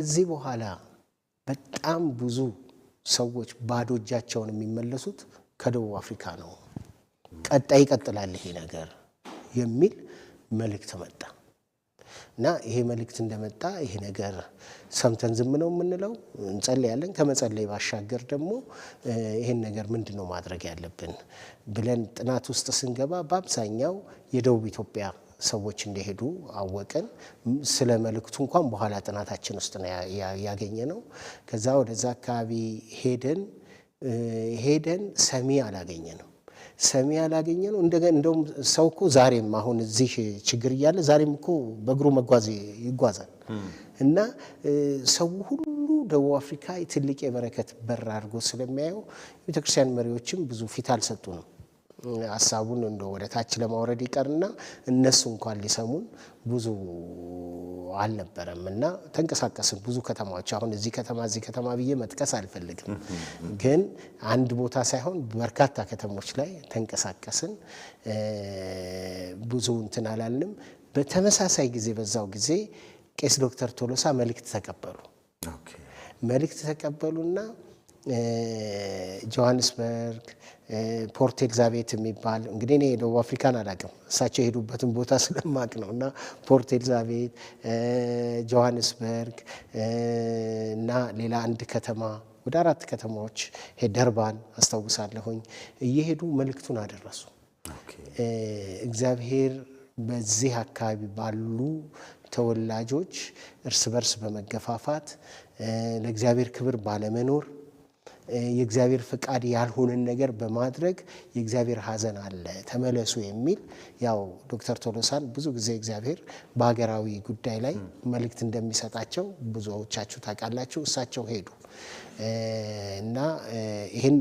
ከዚህ በኋላ በጣም ብዙ ሰዎች ባዶ እጃቸውን የሚመለሱት ከደቡብ አፍሪካ ነው፣ ቀጣይ ይቀጥላል ይሄ ነገር የሚል መልእክት መጣ። እና ይሄ መልእክት እንደመጣ ይሄ ነገር ሰምተን ዝም ነው የምንለው? እንጸልያለን። ከመጸለይ ባሻገር ደግሞ ይሄን ነገር ምንድን ነው ማድረግ ያለብን ብለን ጥናት ውስጥ ስንገባ በአብዛኛው የደቡብ ኢትዮጵያ ሰዎች እንደሄዱ አወቅን። ስለ መልእክቱ እንኳን በኋላ ጥናታችን ውስጥ ነው ያገኘ ነው። ከዛ ወደዛ አካባቢ ሄደን ሰሚ አላገኘንም። ሰሚ ያላገኘ ነው። እንደውም ሰው እኮ ዛሬም አሁን እዚህ ችግር እያለ ዛሬም እኮ በእግሩ መጓዝ ይጓዛል። እና ሰው ሁሉ ደቡብ አፍሪካ ትልቅ የበረከት በር አድርጎ ስለሚያየው የቤተክርስቲያን መሪዎችም ብዙ ፊት አልሰጡንም። ሀሳቡን እንደ ወደ ታች ለማውረድ ይቀርና እነሱ እንኳን ሊሰሙን ብዙ አልነበረም። እና ተንቀሳቀስን ብዙ ከተማዎች፣ አሁን እዚህ ከተማ እዚህ ከተማ ብዬ መጥቀስ አልፈልግም፣ ግን አንድ ቦታ ሳይሆን በርካታ ከተሞች ላይ ተንቀሳቀስን። ብዙ እንትን አላልንም። በተመሳሳይ ጊዜ በዛው ጊዜ ቄስ ዶክተር ቶሎሳ መልእክት ተቀበሉ። መልእክት ተቀበሉና ጆሃንስበርግ፣ ፖርት ኤልዛቤት የሚባል፣ እንግዲህ እኔ ደቡብ አፍሪካን አላውቅም፣ እሳቸው የሄዱበትን ቦታ ስለማቅ ነው። እና ፖርት ኤልዛቤት፣ ጆሃንስበርግ እና ሌላ አንድ ከተማ፣ ወደ አራት ከተማዎች፣ ደርባን አስታውሳለሁኝ፣ እየሄዱ መልእክቱን አደረሱ። እግዚአብሔር በዚህ አካባቢ ባሉ ተወላጆች እርስ በርስ በመገፋፋት፣ ለእግዚአብሔር ክብር ባለመኖር፣ የእግዚአብሔር ፍቃድ ያልሆነን ነገር በማድረግ የእግዚአብሔር ሐዘን አለ፣ ተመለሱ የሚል። ያው ዶክተር ቶሎሳን ብዙ ጊዜ እግዚአብሔር በሀገራዊ ጉዳይ ላይ መልእክት እንደሚሰጣቸው ብዙዎቻችሁ ታውቃላችሁ። እሳቸው ሄዱ እና ይህን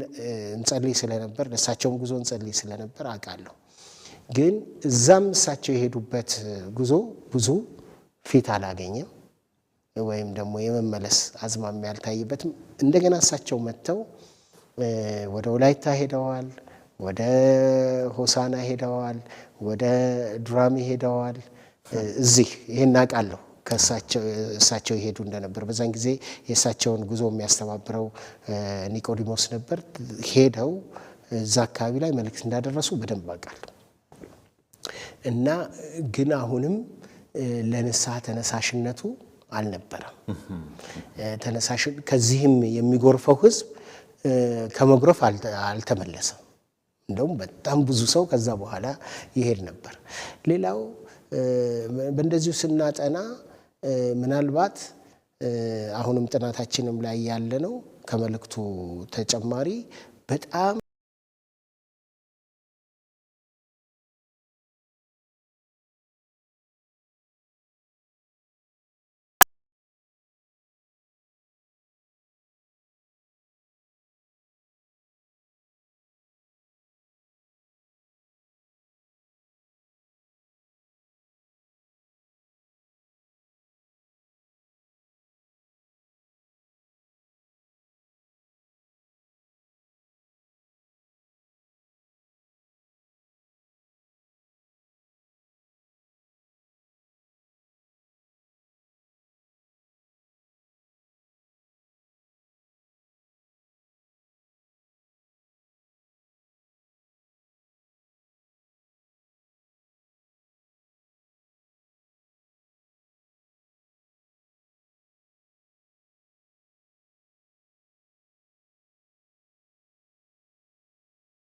እንጸልይ ስለነበር፣ ለእሳቸውም ጉዞ እንጸልይ ስለነበር አውቃለሁ። ግን እዛም እሳቸው የሄዱበት ጉዞ ብዙ ፊት አላገኘም ወይም ደግሞ የመመለስ አዝማሚያ ያልታየበትም። እንደገና እሳቸው መጥተው ወደ ወላይታ ሄደዋል፣ ወደ ሆሳና ሄደዋል፣ ወደ ዱራሜ ሄደዋል። እዚህ ይሄን አውቃለሁ ከእሳቸው እሳቸው ይሄዱ እንደነበር። በዛን ጊዜ የእሳቸውን ጉዞ የሚያስተባብረው ኒቆዲሞስ ነበር። ሄደው እዛ አካባቢ ላይ መልእክት እንዳደረሱ በደንብ አውቃለሁ። እና ግን አሁንም ለንስሐ ተነሳሽነቱ አልነበረም። ተነሳሽ ከዚህም የሚጎርፈው ህዝብ ከመጉረፍ አልተመለሰም። እንደውም በጣም ብዙ ሰው ከዛ በኋላ ይሄድ ነበር። ሌላው በእንደዚሁ ስናጠና ምናልባት አሁንም ጥናታችንም ላይ ያለ ነው፣ ከመልእክቱ ተጨማሪ በጣም